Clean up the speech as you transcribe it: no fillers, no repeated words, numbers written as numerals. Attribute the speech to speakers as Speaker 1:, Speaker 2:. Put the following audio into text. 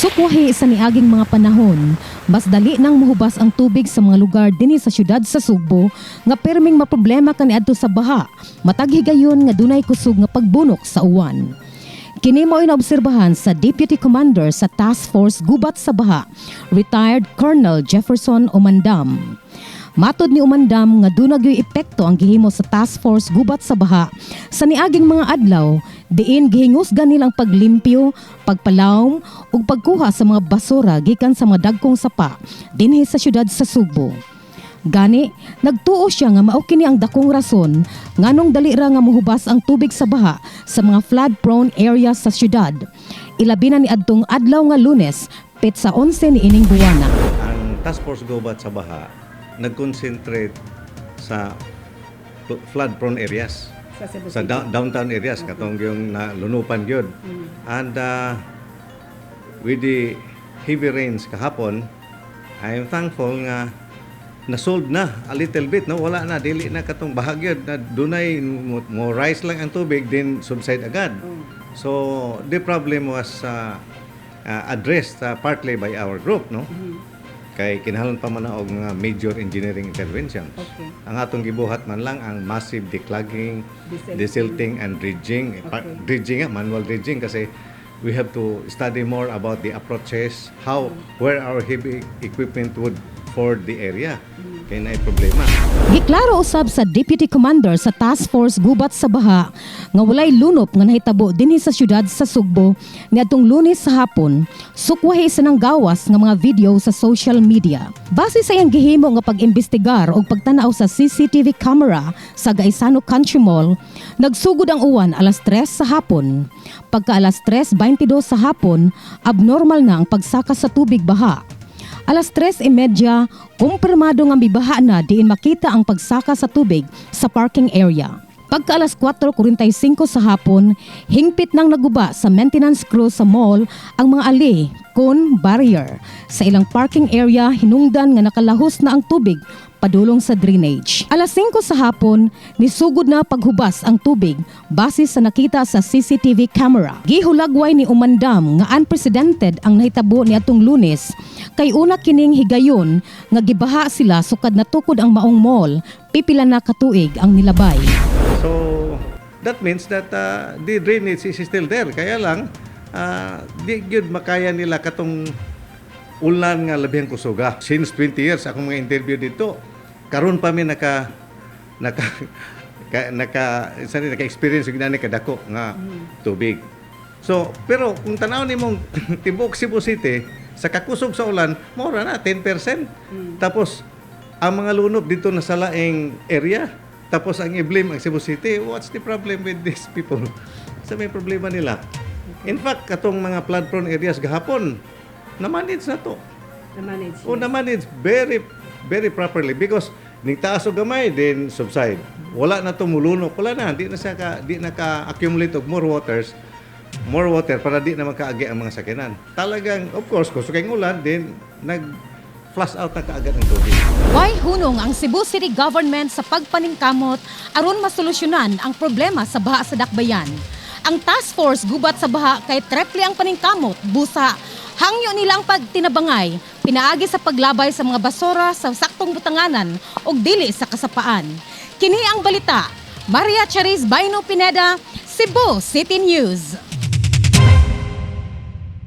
Speaker 1: Sukwahi sa niaging mga panahon, mas dali nang muhubas ang tubig sa mga lugar dinhi sa syudad sa Sugbo nga perming maproblema kaniadto sa baha, matag higayon nga dunay kusog nga pagbunok sa uwan. Kini mao'y naobserbahan sa Deputy Commander sa Task Force Gubat sa Baha, retired Colonel Jefferson Umandam. Matod ni Umandam nga duna gyoy epekto ang gihimo sa Task Force Gubat sa Baha sa niaging mga adlaw, diin gihingusgan nilang paglimpyo, pagpalawm ug pagkuha sa mga basura gikan sa mga dagkong sapa dinhi sa syudad sa Sugbo. Gani, nagtuo siya nga mao kini ang dakong rason nganong dali ra nga muhubas ang tubig sa baha sa mga flood-prone areas sa syudad. Ilabi na niadtong adlaw nga Lunes, petsa 11 niining buwana.
Speaker 2: Ang Task Force Gubat sa Baha nag-concentrate sa flood-prone areas
Speaker 3: sa Cebu
Speaker 2: sa
Speaker 3: City.
Speaker 2: Downtown areas, katong yung nalunupan gyud. And with the heavy rains kahapon, I am thankful nga na-solve na a little bit, no? Wala na, dili na katong baha gyud na dunay mo rise lang ang tubig, then subside agad. So the problem was addressed partly by our group, no? Kay kinahanglan pa man na og mga major engineering interventions. Ang atong gibuhat man lang ang massive declogging,
Speaker 3: desilting.
Speaker 2: Desilting and dredging. Dredging nga, manual dredging, kasi we have to study more about the approaches, how, where our heavy equipment would ford the area. Kay naay problema.
Speaker 1: Giklaro usab sa Deputy Commander sa Task Force Gubat sa Baha nga walay lunop nga nahitabo dinhi sa syudad sa Sugbo niadtong Lunes sa hapon, sukwahi sa nanggawas nga mga video sa social media. Base sa iyang gihimo nga pag-imbestigar og pagtanaw sa CCTV camera sa Gaisano Country Mall, nagsugod ang uwan alas 3 sa hapon. Pagka alas 3:22 sa hapon, abnormal na ang pagsaka sa tubig baha. Alas 3:30, kumpirmado nga mibaha na diin makita ang pagsaka sa tubig sa parking area. Pagka alas 4:45 sa hapon, hingpit nang naguba sa maintenance crew sa mall ang mga ali kon barrier. Sa ilang parking area, hinungdan nga nakalahos na ang tubig padulong sa drainage. Alas 5 sa hapon, nisugod na paghubas ang tubig base sa nakita sa CCTV camera. Gihulagway ni Umandam nga unprecedented ang nahitabo niadtong Lunes kay una kining higayon nga gibaha sila sukad natukod ang maong mall, pipila na katuig ang nilabay.
Speaker 2: So, that means that the drainage is still there. Kaya lang, di gyud makaya nila katong ulan nga labihang kusuga. Since 20 years akong mga interview dito, karon pa mi naka naka ka, naka sa naka-experience og inani kadako nga tubig. So, pero kung tanaw nimong tibuok Cebu City sa kakusog sa ulan, mora na 10%. Tapos ang mga lunop dito na sa laing area. Tapos ang i-blame ang Cebu City. What's the problem with these people? Sa may problema nila. In fact, katong mga flood prone areas gahapon, na-manage na to.
Speaker 3: Na-manage.
Speaker 2: O na-manage very very properly because ning taas og gamay, then subside. Wala na to mulunok, wala na, di na siya ka di na ka accumulate og more waters, more water para di na makaagi ang mga sakyanan. Talagang, of course, kung sukay ulan, then nag flush out na kaagad ang tubig.
Speaker 1: Way hunong ang Cebu City Government sa pagpaningkamot aron masolusyonan ang problema sa baha sa Dakbayan. Ang Task Force Gubat sa Baha kay treple ang paningkamot, busa hangyo nila ang pagtinabangay, pinaagi sa paglabay sa mga basura sa saktong butanganan ug dili sa kasapaan. Kini ang balita. Maria Charis Baino Pineda, Cebu City News.